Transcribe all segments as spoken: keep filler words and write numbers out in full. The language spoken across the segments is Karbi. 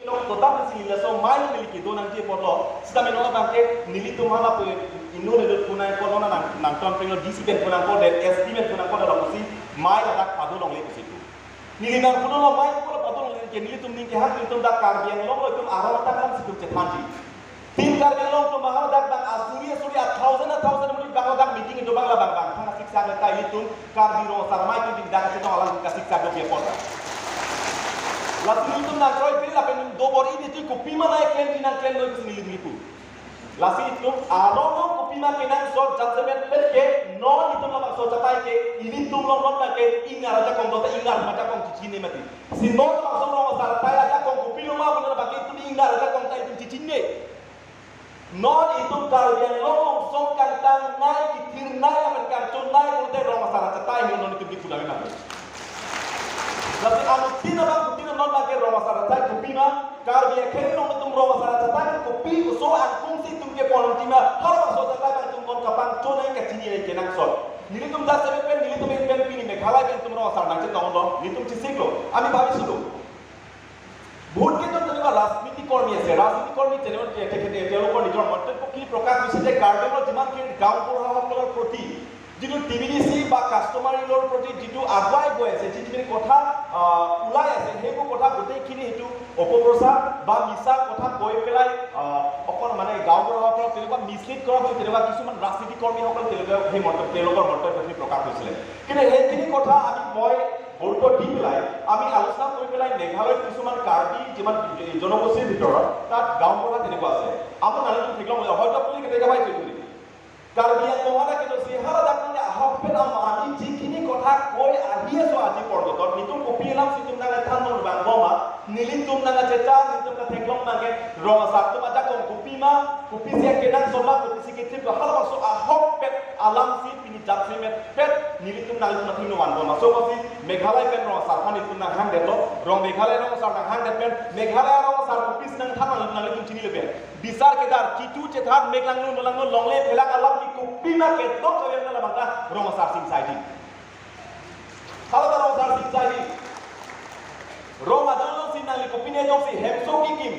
Jok kota pensi neli laso mei neli kedo nangji apotlo, sita meno abangke nelitum hala pe inut inut phone nangkok lo, nang nangton penglo, D C pen phone nangkok det, S P pen phone nangkok det, lapusi mei ladak pado longle pusi tu. Neli nang phone lo mei ko pado longle ke nelitum ning kehang, nelitum dak Karbi Anglong lo itum arong tang lam si itum chethanji. Tin Karbi Anglong atum mahal dak bang asuri asuri a thousand a thousand muli bang dak meeting itum bang labang bang thang siksak ta itum Karbi rong asar mei itum dak chetong alam kasiksak do apot. Laso itum nang kroi pili lapen dobor ini tu kopima nangklem di nangklem noi pusi neli nelipu. Lasi itum arong kopima kenangsot jasemet pet ke non itum labangso achatai ke ilitum long non ta ke ingnar ajakong do ta ingnar ajakong chichinine mati. Si non labangso rong asar achatai ajakong kopilo ma pulo abangke itum ingnar ajakong ta itum chichinine. Non itum Karbi Anglong angsong kangtangnei, kethirnei lapen kangchonnei pulote rong asar achatai ahin non itum kethudam mati. Lapen anuttin abang kutin non abangke rong asar achatai kopima, Karbi akhei along itum rong asar achatai kopi koso angkung si itum kepon tima, halabangso achatai abang itum kon kapangchonei kachinine kenangsot. Nelitum jasemet pen, nelitum pen pini Meghalaya pen itum rong asar nangchetong lo, nelitum chesiklo, ami bhabi sulo. বহুত কেইজন তেনেকুৱা ৰাজনীতি কৰ্মী আছে, ৰাজনীতি কৰ্মী তেনেকুৱা তে-, তেখেতে তেওঁলোকৰ নিজৰ মন্তব্য কি প্ৰকাশ কৰিছে যে কাৰ্বি আংলঙত যিমানখিনি গাঁওবুঢ়াসকলৰ প্ৰতি যিটো টি বি ডি চি বা কাষ্টমাৰী লৰ প্ৰতি যিটো আগুৱাই গৈ আছে, যিখিনি কথা, আহ, ওলাই আছে, সেইবোৰ কথা গোটেইখিনি সেইটো অপপ্ৰচাৰ বা মিছা কথা কৈ পেলাই, আহ, অকণ মানে গাঁওবুঢ়াসকলক তেনেকুৱা মিছলিড কৰা বুলি তেনেকুৱা কিছুমান ৰাজনীতি কৰ্মীসকলে তেওঁলোকে সেই মন্তব্য, তেওঁলোকৰ মন্তব্যখিনি প্ৰকাশ কৰিছিলে। কিন্তু সেইখিনি কথা আমি, মই গুৰুত্ব দি পেলাই আমি আলোচনা কৰি পেলাই মেঘালয়ত কিছুমান কাৰ্বি যিমান জনগোষ্ঠীৰ ভিতৰত তাত গাঁওবুঢ়া তেনেকুৱা আছে। আপোনালোকে ঠিক লম, হয়তো আপুনি কেতিয়াবা পাইছে বুলি। কাৰ্বি আংলং এটা কিন্তু চিহাৰা ডাকনিয়া আহক পেন আমি যিখিনি কথা কৈ আহি আছো আজি পৰ্যন্ত, নিতুম কপি এলাম সিতুম নাঙে থান নং বাং বমা, নিলিম তুম নাঙে চেচা, নিতুম কা থেকলং নাঙে, ৰং আচাৰ তুম আজা কম কপি মা, কপি চিয়া কেনাং চমা, কপি চিকে থিপ, হালা বাংসো আহক পেন আলাম C, pini judgment pet, nelitum nangtum athengno vanbom. Laso apotsi Meghalaya pen rong asar aphan itum nanghang detlo, rong Meghalaya rong asar nanghang det pen, Meghalaya rong asar kopisi nangthan nang, nanglitum chinilo pen. Bisar kedar, kitu chethan, mek langno, no langno, longle, phelak alam ki kopima ketok kave na labang ta rong asar sing saidi. Hala ta rong asar sing saidi. Rong ajono si nangli kopine jongsi hemso kikim.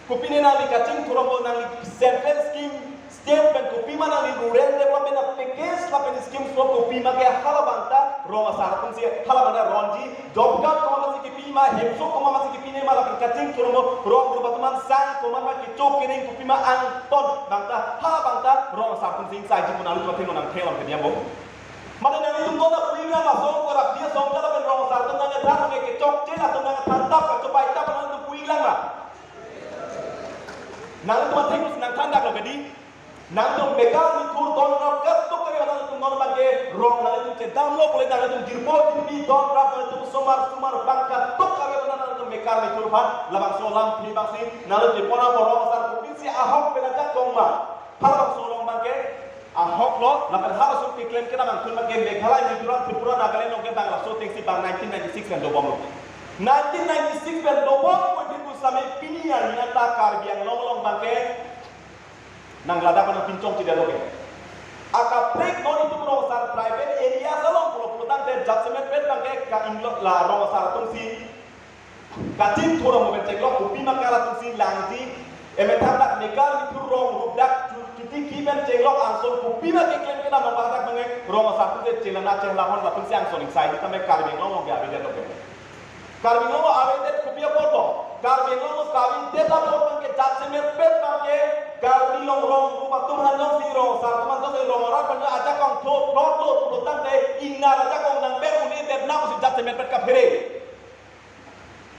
Kopine nangli kachingthur amo nangli central scheme, state pen kopima nangli rural development a package lapen scheme so kopima ke hala bangta rong asar atum si hala bangta ronji, job card komat si kipima, hemso komat si kipine ma lapen kachingthur amo rong rupa teman sang komat ma kichok kering kopima angton bangta hala bangta rong asar atum si ingsaiji pu nangli tumathe nang thelam ke diambo. Mane nanglitum dona puing lang ma song ko rap dia song kala pen rong asar atum nangthan nang ke chokche atum nangthan tap ka chopai tap nangtum puing lang ma. Nangtum athengno si nangthan dak lo kedi. Nangtum mekar mithur don rap katuk kari nangtum non bangke rong nangtum chedamlo pule nangtum jirpo jirpi don rap nangtum somar sumar bang katuk kari nangtum mekar mithur aphan labangso alam phi bangsi nangtum jirpo na borong asar kopisi ahok pen ajakong ma. Halabangso along bangke ahok lo, lapen halaso keklem kedam angthun bangke Meghalaya, Mizoram, Tripura, Nagaland along ke bang laso atengsi bang nineteen ninety-six pen dobomlo. Nineteen ninety-six pen dobom ko di pusami pini arni anta Karbi Anglong along bangke nang ladak pen nang pinchong chidetlo ke. Akaprek non itum rong asar tribal area along pulo pulo tangte judgment pen bangke ka inglo la rong asar atum si kachingthur amo pen chenglok kopima kara atum si langji, emethang dak mekar mithur rong rup dak chu-, chuti ki pen chenglok angson kopima keklem kedam abang dak bangke rong asar atum si chelana chehla hon latum si angson ingsaiji tame Karbi Anglong along ke avedet lo ke. Karbi Anglong avedet kopi apotlo. Karbi Anglong along kavedet apot bangke judgment pen bangke Karbi Anglong rong rup atum aphan jongsi rong asar atum aphan jongsi rong arat aphan ajakong tho plot lo pulo tangte ingnar ajakong nang ber un-edet na pusi judgment pen kaphere.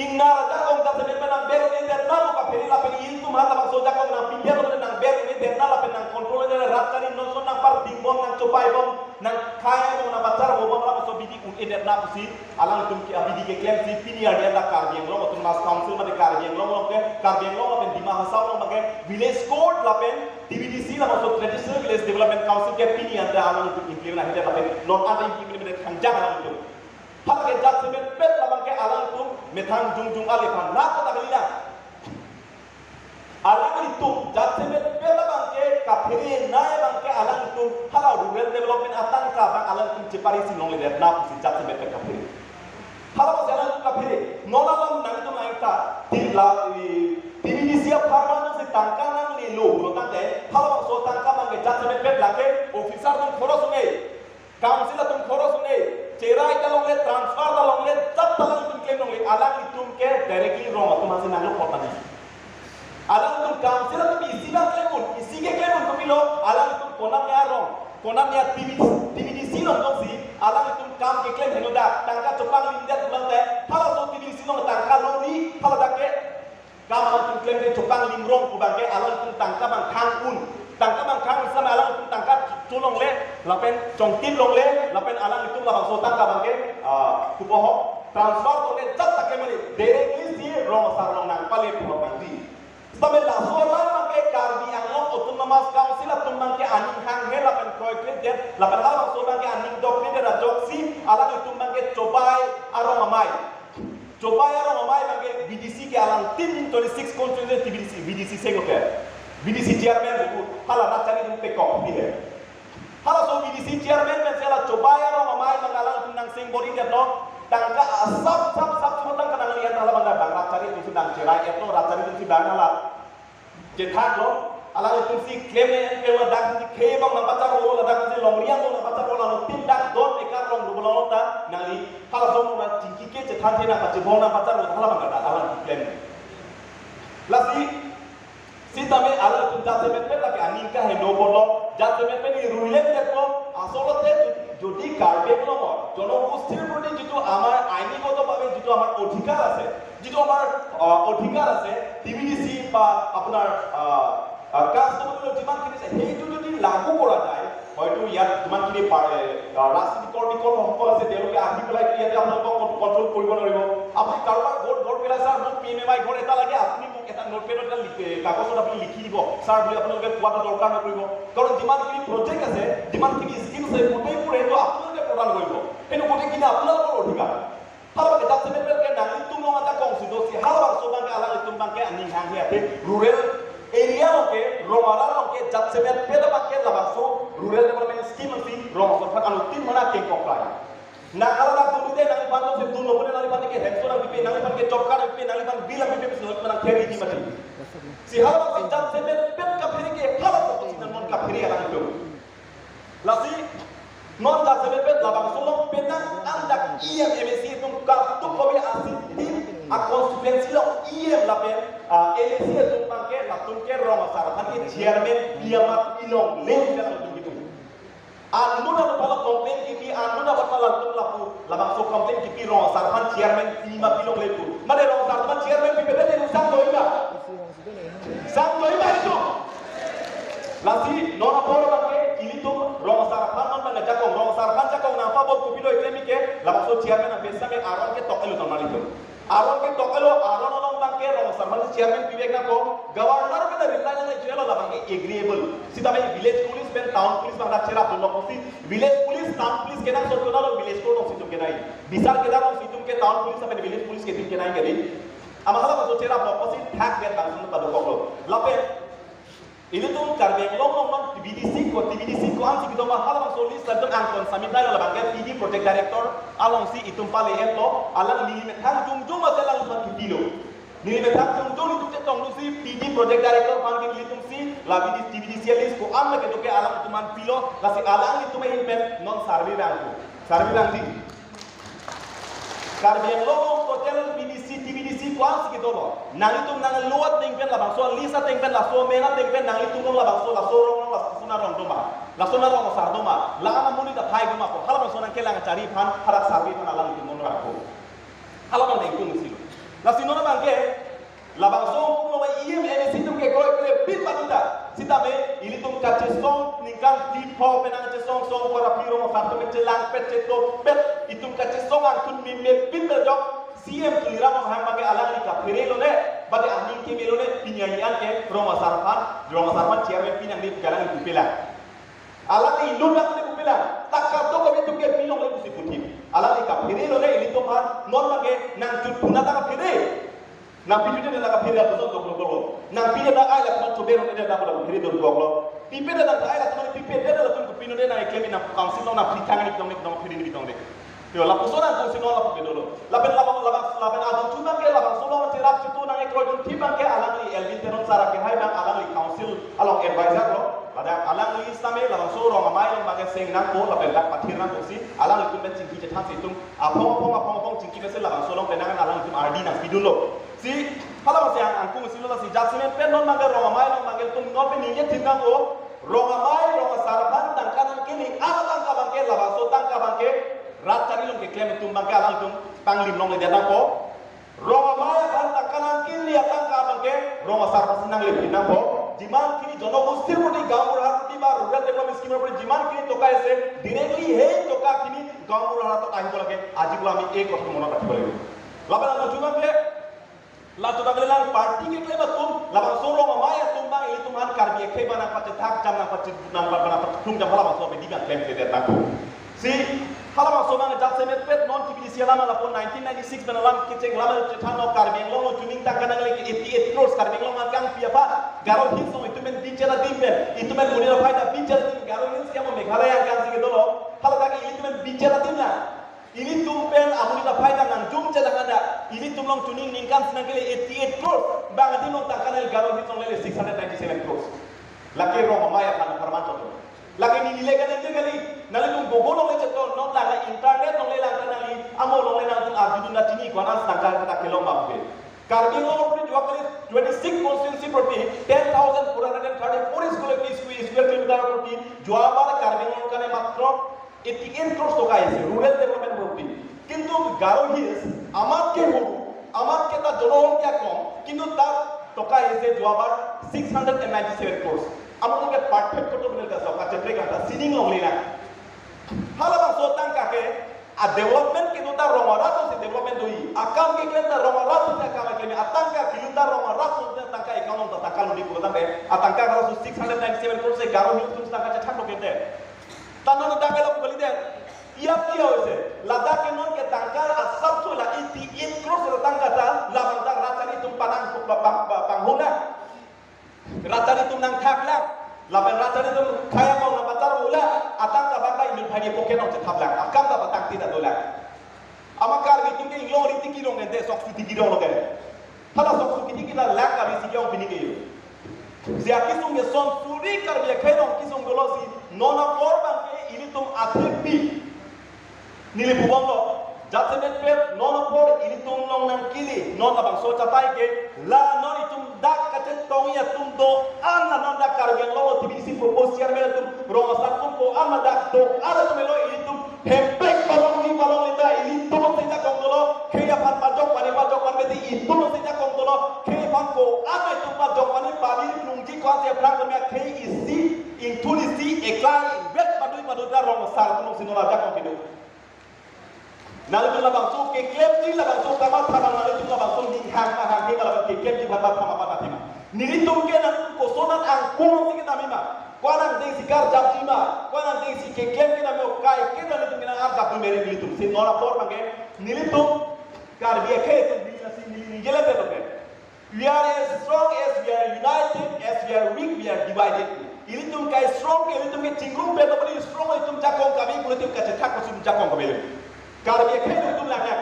Ingnar ajakong judgment pen nang ber un-edet na pu kaphere lapen ilitum aphan labangso ajakong nang pindetlo nang ber un-edet na lapen nang control nang rat kari non son nang parding bom nang chopai bom nang khai bom nang bachar bom labangso abidi un-edet na pusi alangtum ke abidi keklem si pini arni anta Karbi Anglong Autonomous Council mate Karbi Anglong along ke Karbi Anglong lapen Dima Hasao along bangke village court lapen T V D C labangso Traditional Village Development Council ke pini anta alangtum implement ahidet lapen non anta implement kangjang alangtum. Halake judgment pen labangke alangtum methang jongjong ale aphan na kota kali na. Alanglitum judgment pen labangke kaphere nai bangke alangtum hala rural development atangka bang alangtum chepari si longledet na pusi judgment pen kaphere. Hala bangsi alanglitum kaphere. Non alam nangtum nangta, ti la, eh, T B D C apharman si tangka nanglelo pulo tangte, hala bangso tangka abangke jasemet pet lake officer atum khoros un-e, council atum khoros un-e, cherai ta longle, transfer ta longle, jat ta alanglitum klem longle, alanglitum ke directly rong atum aphansi nanglo pon tangji. Alanglitum council atum isi abang klem un, isi ke klem un kopilo, alanglitum konat ne arong, konat ne T B D C, T B D C along tongsi, alanglitum kam keklem henodak, tangka chepanglimdet pulo tangte, halaso T B D C along tangka lori, haladak ke, kam alanglitum klem ke chepanglim rong pu abangke, alanglitum tangka abang khang un, tangka abang khang un setame alanglitum tangka cholongle, lapen chongtip longle, lapen alanglitum labangso tangka abangke, ah, kopi ho, transfer longle, jat ta klem un-e, directly si rong asar along nangpale pu abang di. Setame laso alam abangke Karbi Anglong Autonomous Council atum abangke aning hanghe lapen kroikredet, lapen halabangso abangke aning dokredet ajoksi, alanglitum abangke chobai arong amei. Chobai arong amei abangke B D C ke alangtum twenty-six constituency T B D C, B D C sengke. B D C chairman buku, hala rat chari atum pekok di he. Halaso B D C chairman pen si hala chobai arong amei abang alanglitum nang sing bor-idetlo. Tangka asap sap sap semua tangka nanglian hala abang rat chari atum si nangcherai-etlo, rat chari atum si hala chethaklo. Alanglitum si klem ne ke ladak si khei abang nangpacharlo, ladak si longri abang nangpacharlo, lalu tin dak don ekar long dublo ta nangli halaso mona chingki ke chethan the nangpachibong nangpacharlo, hala abang kata alang klem. Lasi, setame alanglitum jasemet pet lake aning kaheno pulo, jasemet pet ni ruilen detlo, asolote ju-, jodi Karbi Anglong jongno gusthir proti jitu amar ainigoto bhabe jitu amar odhikar ase, jitu amar, ah, odhikar ase, T B D C ba apunar, ah, ah, caste community jimankhini ase, সেইটো যদি লাগু কৰা যায়, হয়তো ইয়াত যিমানখিনি পাৰে, আহ, ৰাজনীতিকৰ বিকল্প সকল আছে, তেওঁলোকে আহি পেলাই ইয়াতে আপোনালোকক কন-, কণ্ট্ৰল কৰিব নোৱাৰিব। আপুনি কাৰোবাৰ ঘৰত গৈ পেলাই, "ছাৰ, মোক পি এম এ ৱাই ঘৰ এটা লাগে, আপুনি মোক এটা নোটপেডত এটা লিখি, কাগজত আপুনি লিখি দিব, ছাৰ," বুলি আপোনালোকে কোৱাটো দৰকাৰ নপৰিব। কাৰণ যিমানখিনি প্ৰজেক্ট আছে, যিমানখিনি স্কিম আছে, গোটেইবোৰ সেইটো আপোনালোকে প্ৰদান কৰিব। সেইটো গোটেইখিনি আপোনালোকৰ অধিকাৰ। Hala abangke jasemet pet ke nanglitum along ajakong si dosi, halabangso abangke alanglitum abangke aning hanghe ate rural area along ke, rong arat along ke jasemet pet abangke labangso rural development scheme si rong asar aphan anuttin mana kengkok lai. Nang hala dak dun te nangliphan si dun lo pune nangliphan ke hemso nangpipe, nangliphan ke job card nangpipe, nangliphan bill nangpipe, si nangliphan nang carry di mati. Si halabangso jasemet pet kaphere ke, halabangso si nang non kaphere alanglitum. Lasi, non jasemet pet labangso along penang an dak E M M A C atum katup kove asit tin a constituency along E M lapen, ah, M A C atum abangke latum ke rong asar aphan ke chairman pi amat pi longle latum kipu. Anut anut aphan lo complain kipi, anut anut aphan latum lapu, labangso complain kipi rong asar aphan chairman pi amat pi longle pu. Mane rong asar aphan chairman pipedet, sang doi ma? Sang doi ma itu? Lasi non apor abangke ilitum rong asar aphan non abang ajakong, rong asar aphan jakong nangpabom kopilo iklem ke, labangso chairman abesa me aron ketok-etlo tong nanglitum. Aron ketok-etlo, aron along abangke rong asar aphan chairman pivek nangkok, governor pen reply nang-ichelo labangke agreeable. Setame village police pen town police abang dak cherapdunlo pusi, village police, town police kenangsot konatlo, village court along si itum kenai. Bisar kedo along si itum ke town police lapen village police ke itum kenai kali. Amat halabangso cheraplo pusi thakdet bang sunu padokoklo. Lapen ilitum Karbi Anglong along non T B D C ko, T B D C ko-an si kedo ma halabangso list latum angton submit-etlo, labangke P D project director along si itum pale-etlo, alang neli methang jongjong ma alanglitum kipilo. Neli methang jongjong itum chetong lu si P D project director aphan ke ilitum si la P D, T B D C list ko-an ma kedo ke alanglitum aphan pilo, lasi alanglitum ahin pen non survey vangpo. Survey vangji. Karbi Anglong along total P D C, T B D C ko-an si kedo lo. Nanglitum nanglo ateng pen labangso list ateng pen laso amen ateng pen nanglitum along labangso, laso arong along laso arong do ma, laso arong asar do ma, la-an amonit aphai do ma ko, halabangso nangkelang achari aphan, hadak survey aphan alanglitum non vangpo. Halabang nangkung silo. Lasi non abangke labangso along E M M A C atum ke kroikre pin paduta. Setame ilitum kachesong ningkan phli pho penang chesong song kora phli rong asar atum chelangpet chetopet, itum kachesong angthun mimit pin berjok, C M Tuliram Ronghang abangke alangli kaphere lone, bade aning keme lone, pini arni an ke rong asar aphan, rong asar aphan chairman pi nangji pu ke alangli pipela. Alangli inut nang ne pupela, ta kadokave atum ke pi longle pusi puthip. Alangli kaphere lone ilitum aphan, non abangke nangchut puna ta kaphere. Nangpijude ta kaphere atum doklo doklo. Nangpide ta ai latum chobe rong ede ta kaphere doklo doklo. Pipede ta ai latum pipede ta latum kopinode nang eklem nang council along nang phli thang ni tong ni tong phli ni tong de. Yo, lapuson angkung si non lapu kedo lo. Lapen labang, labang, lapen adung thu abang ke labangso along cherap chitu nangkroidun thip abang ke alangli Elwin Teron sir akehai abang alangli council along advisor lo. Ladak alangli sitame labangso Rong Amei along abang ke seng nangpo lapen dak pathir nangpo si alanglitum pen chingki chethan si itum aphong aphong aphong aphong chingki mesen labangso along penang alanglitum ardi nangpidun lo. Si hala abang si ang angkung si lo lasi jasemet pen non abang ke Rong Amei along abang ke itum non pen ningje thip nangpo. Rong Amei, Rong Asar aphan tangka nangkele, ala tangka abang ke, labangso tangka abang ke rat chari along keklem atum abang ke alangtum panglim longledet nangpo. Rong Amei aphan tangka nangkele atangka abang ke Rong Asar aphan si nanglepin nangpo. Jiman kini jonogosti puri gaonbura hati ba rural development scheme puri jiman kini toka isi directly he toka kini gaonbura hato ahin bola ke aji bola ami ek kotha monot rakhibo lagib. Lapen adung thu abang ke latum abang lang party keklem atum, labangso Rong Amei atum abang ilitum aphan Karbi akhei abang nangpachethak jam nangpachethak nangpa nangpachethak jam hala abangso abidi abang klemkledet nangpo. Si hala abangso abang jasemet pen non T B D C alam lapu nineteen ninety-six pen alam kecheng alam chethan lo Karbi Anglong along chuning tangka nangle eighty-eight crores Karbi Anglong angkangpi aphan Garo Hills along itum pen bichar adim pen itum pen monit aphai ta bichar adim Garo Hills ke amo Meghalaya angkang si kedo lo hala ta ke ilitum pen bichar adim na. Ilitum pen amonit aphai ta nangjum chelang ada. Ilitum along chuning ningkan si nangkele eighty-eight crores. Bang adim along tangka nangli Garo Hills along lele six hundred ninety-seven crores. Lake Rong Amei aphan apharman to. Lake neli le kali je kali. Nanglitum Google along le cheto non lake internet along le lang ta nangli amo along le nangtum arjudun na chini ko-an tangka ta kelong ma pu ke. Karbi Anglong puri jua kali twenty-six constituency puri ten thousand four hundred and thirty-four square, square kilometer puri jua bar Karbi Anglong kane matro eighty-eight crores toka isi rural development puri. Kintu Garo Hills amat ke huru, amat ke ta jonohongkia kom, kintu ta toka isi jua bar six hundred and ninety-seven crores. Amo ke perfect koto benar ka so ka chetrek ka sining longle na. Hala abangso tangka ke a development kedo ta Rong Arat si development do-i. Akam keklem ta Rong Arat si akam keklem. Atangka kilu ta Rong Arat si tangka account ta tangka lodi pura tangka. Atangka kalau six hundred ninety-seven crores se Garo Hills tangka chethak lo kente. Tanon tangka lo kali de. Iya iya ose. Ladak ke non ke tangka asap so la eighty-eight crores la tangka ta labang ta rat chari atum panang pa- pa- pa- panghona. Rat chari atum nangthak lang. Lapen rat chari atum khei abang nangpachar ulang. Atangka abang ta inut aphai ni pocket along chethap lang. Akam ta patang ti ta dolang. Amat Karbi atum ke inglong ri tiki rong ente sok su tiki rong lo ke. Hala sok su tiki ta lang Karbi si ke ong pini ke yo. Si akesung ke son suri Karbi akhei rong kesung dolo si non apor abang ke ilitum athekpi. Neli pubom lo, jasemet pen non apor ilitum along nangkele, non labangso chatai ke, la non itum dak kachetong-i atum do-an la non dak Karbi Anglong T B C propose chairman atum, Rong Asar atum ko-an la dak do-an atum lo ilitum, hempek palong ni palong lita ilitum se jakong dolo, khei aphan pajok pani pajok pani beti itum se jakong dolo, khei aphan ko-an itum pajok pani pabir klungji ko-an se aphrang kami khei isi, ingthun isi, eklai, vet padui padui ta Rong Asar atum si non la jakong kedo. Nanglitum labangso keklemji labangso kamatha abang nanglitum labangso ninghang mahang ke labang keklemji bhata thama bhata thima. Nelitum ke nangtum koson an angkung si kedam-i ma. Ko-an angdeng si karjapji ma. Ko-an angdeng si keklem kedam-i ma. Kai ke nanglitum ke nang arjap mere nelitum. Si non apor abang ke nelitum Karbi akhei atum neli nasi neli ningjelan de ke. We are as strong as we are united, as we are weak, we are divided. Ilitum kai strong ke, ilitum ke chingrum pen, nobody strong, ilitum jakong kami, ilitum kachethak pasum jakong kami. Karbi akhei ilitum langya.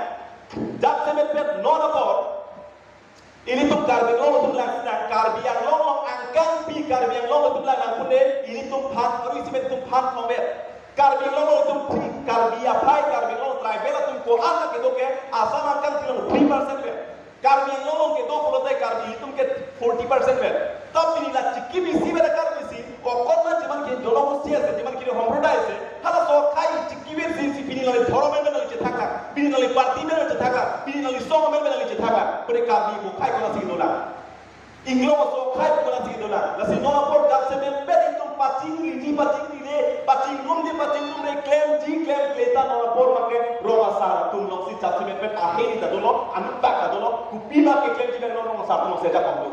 Jasemet pen non apor. Ilitum Karbi Anglong ilitum lang sinang, Karbi Anglong along angkangpi, Karbi Anglong ilitum lang nangkunde, ilitum phan, aru isimet ilitum phan thongvet. Karbi Anglong ilitum three, Karbi aphai, Karbi Anglong tribal atum ko-an la kedo ke, Assam angkangpi along three percent vet. Karbi Anglong along kedo pulote Karbi ilitum ke forty percent vet. Ta pini la chikip isi vet Karbi si, kokot ma jiman ke jonogosti ase, jiman ke homproda ase, halaso akhei chikip isi si pini nangli dhorom pen nangli chethak lang, pini nangli party pen nangli chethak lang, pini nangli song pen nangli chethak lang. Pini Karbi bo akhei konat si dolang. Inglong aso akhei konat si dolang. Lasi non apor jasemet pen itum pachingriji pachingrire, pachingrumji pachingrumre, klemji klemkle ta non apor abang ke Rong Asar atum along si jasemet pen ahe ta dolo, anuttak ta dolo, kopi abang ke klemji abang non Rong Asar atum along si jakong do.